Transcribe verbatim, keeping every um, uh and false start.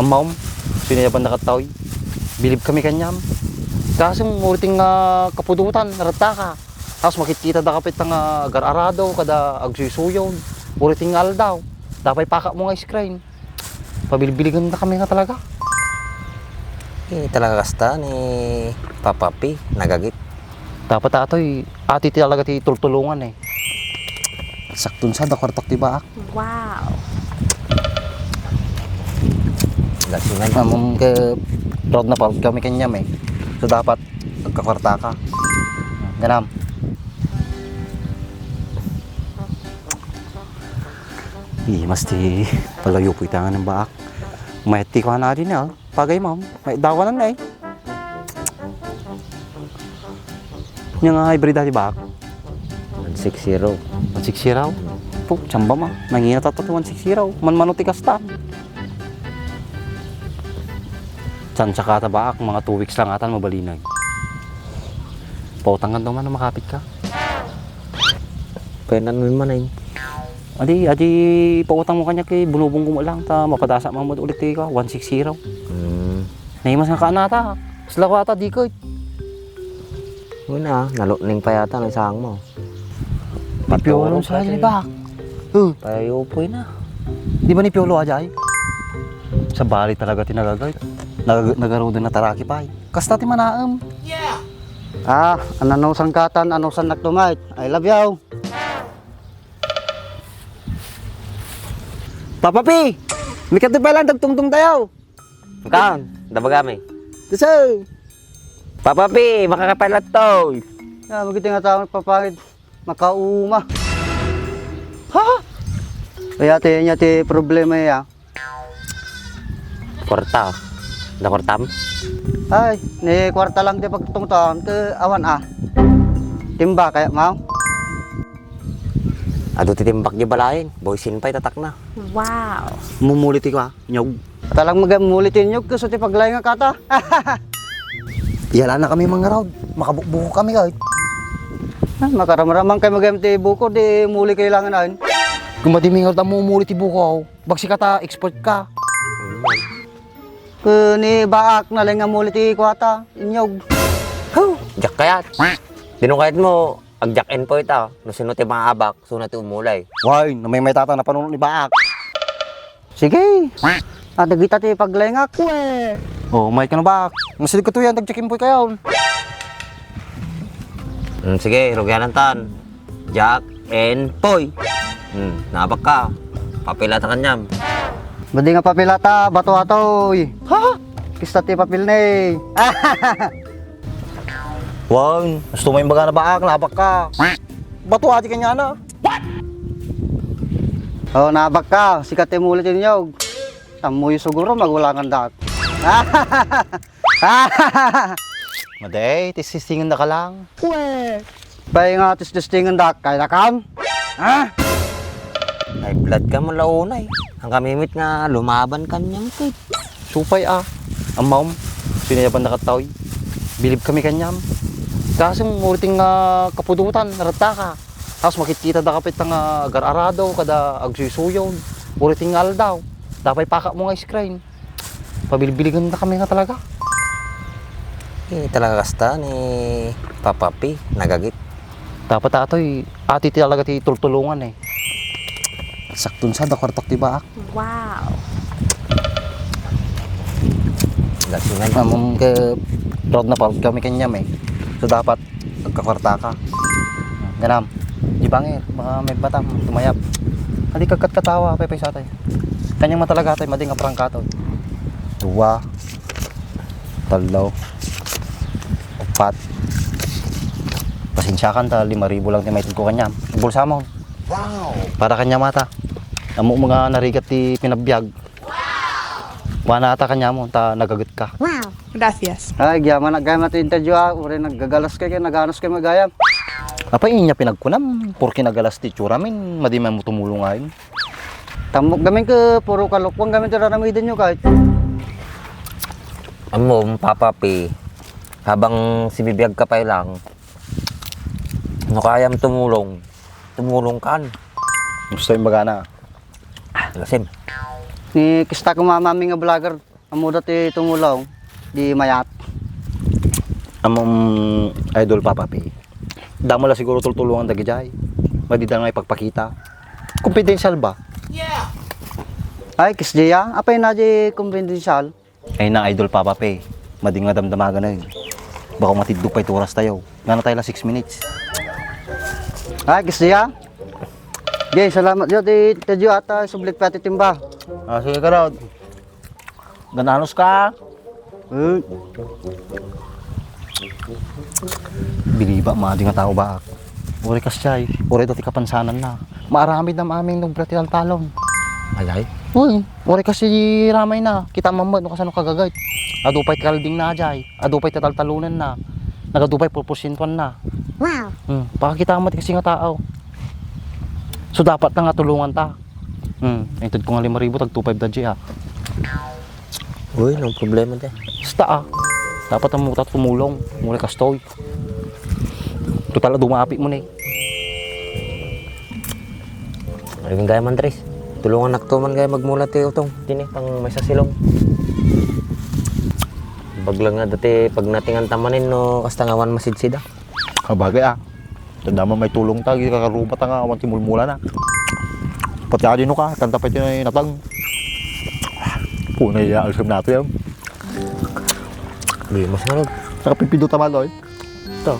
Ammom, sinayaban da kataoy. Bilib kami kaniam. Kaso, uray ti nga kapudotan, naratta ka. Tapos makitkitada ka pay ta nga agar-arado, kada agsuysuyo. Uray ti nga aldaw. Dapay pakak mo nga ice cream. Pabilbiligan na kami nga talaga. Eh, talaga kasta ni Papa P, nagagit. Dapat atoy, ati ti talaga ti tultulongan eh. Sakton sa, da kwartak ti baak. Wow. Dati nga, amom ke, proud na proud kami kaniam eh. So, dapat, agkakwarta ka. Ganam. Ih, mas ti palayo po itangan ng baak. Mayat ti kuha na din, ah. Pagay, ma'am. May dawanan na eh. Yung nga hybrid dati baak. One six zero. One six zero? Po, tsamba ma. Nangina tato one six zero. Man mano ti kasta. Tsansya ka ta baak, mga two weeks lang atan mabalinag. Pautangan daw man, makapit ka. Kaya nanuin man ay. Adi, adi, pautang mo kanya kay bunubong ko lang, ta mapadasa mo ulit ka, one six zero. Hmm. Naimas nga kanata. Sila ko ata, di ko. Una, nalutning pa yata, naisang mo. Ni Piolo sa ni ba? Huh. Payo po na. Di ba ni Piolo ajay? Sa bali talaga tinagagay. Nag-, nagarudo na taraki pa. Kasta ti manaem. Ah, anano sangkatan, ano san naktumay. I love you. Papa P! May katupalan, tagtungtong tayo! Kan, dabagami. Tuso! Papa P, makakapal at toy! Ah, magiti nga tao, papangit. Makauma. Ha? Kaya ti, niya ti problema ya. Kwarta. Da kwartam? Ay, ni kwarta lang ti pagtungtong, ti awan ah. Timba, kaya mau? Adu ti timbak di balayen, boysin pay tatakna. Wow. Mumuli ti kwa, nyog. Talang magamuli ti nyog, kaso ti paglaing nga kata. Yala na kami mangarod, makabukbuko kami kahit. Ah, makaramraman kayo magam ti buko, di muli kailangan ayon. Kung madi mingarod ang mumuli ti buko, bagsi ka ta, expert ka. Kuni baak na lang nga muli ti kwata, inyog. Huh! Diak kayat. Dino kayat mo, agdiak en po ita, no sino ti maabak, suna ti umulay. Way, namay may tata, napanunot ni baak. Sige. Ah, dagita ti paglengak. We. Oh, may kano baak. Nasidig ka tuyan, dagdiak en po kayo. Hmm, sige, rugianan tan. Jack and Poy. Hmm, nabak ka. Papilata kanyam. Badi nga papilata, bato atoy. Ha? Kista ti papil ni. Wan, gusto mo yung baga na baak, nabak ka. Bato ati kanya na. Oh, nabak ka. Sikat ti mulit inyog. Tammo yung siguro, magulangan dak. Maday, tististingan da ka lang. We. Bay nga tististingan da, kaya na kan? Ha? Ay, blood ka mo launay. Ang kamimit nga lumaban kanyang kit. Supay ah. Amom, sinayaban na kataoy. Bilib kami kanyam. Kaso, muriting nga kapudutan, narata ka. Tapos makikita da kapit nga agar-arado, kada agsuysuyo. Muriting nga aldaw. Dapay paka mo nga ice cream. Pabilbiligan na kami nga talaga. Eh, talaga kasta ni Papa P, nagagit. Dapat atoy, ati ti talaga ti tultulungan eh. Sakton sa, da kwartak ti baak. Wow. That's right. Amom ke, proud na proud kami kanyam eh. So dapat, agkakwarta ka. Ganam. Di bangir, baka may batam, tumayap. Kadi kagkat katawa, pay pay sa atay. Kanyang matalaga atay, mading aprangkaton. Dua, talo, upat. Pasensya kan ta, lima ribu lang ti maited ko kanyam. Bulsa mo. Wow! Para kanya mata. Amo mga narigat ti pinabiag. Kuana ata kanyamo, ta nagaget ka. Wow. Gracias. Ay, agyaman, agyaman ti interview, ah. Uray naggagalas kay, kay naganos kay magayam. Apay, inya pinagkunam, porke nagalas ti itsuramin, madi man mo tumulong ayon. Tamok gamin ke, puro kalokohan gamin ti raramidenyo, kahit. Ammo, Papa P, habang sibibiyag ka pa lang, no kayam tumulong, tumulong kan. Gusto yung bagana. Lasim. Ni kista ko mamami nga vlogger, Ammo dati tumulong, di mayat. Ammom, Idol Papa P. Damo la siguro tultulongan dagidiay. Madida nga ipagpakita. Confidential ba? Ay, kisdiya? Apay na di confidential? Ay na, Idol Papa P. Madi nga damdamagan na yun. Baka matiddog pay ti oras tayo. Ngana tayo la six minutes. Ay, kisdiya? Jay, salamat diyo. Di, di diyo ata sublik pati timba. Ah, sige ka, Rod. Gananos ka? Eh. Biniba, madi nga tao ba? Uray kasjay, uray dati kapansanan na. Maaramid na maaming nubra ti taltalon. Ayay? Uy, uray kasi ramay na. Kita man met no kasano kagagayt. Adu pay ti kalding na jay. Adu pay ti taltalonen na. Nagadu pay purporsientuan na. Wow. Hmm, pakakita met kasi nga tao. So, dapat na nga tulungan ta. Hmm, inted ko nga lima ribu, tag two five da jay, ah. Uy, nang problema, te. Basta, ah. Dapat ang muta tumulong. Mura kastoy. Total, dumapi mo ni. Ay, gaya man, Tres. Tulungan nakto man gaya magmula ti utong. Tini, pang may sasilong. Baglang nga dati, pag natingan tamanin, no, hasta nga wan masidsida. Kabagay, ah. Tanda mo may tulong ta, di kakaruba ta nga, awan ti mulmula na. Pati adi no ka, kanta pa iti natag. Punay ya, alsem nato yan. Di, mas ngarag. Nakapipido ta, Maloy. Ito.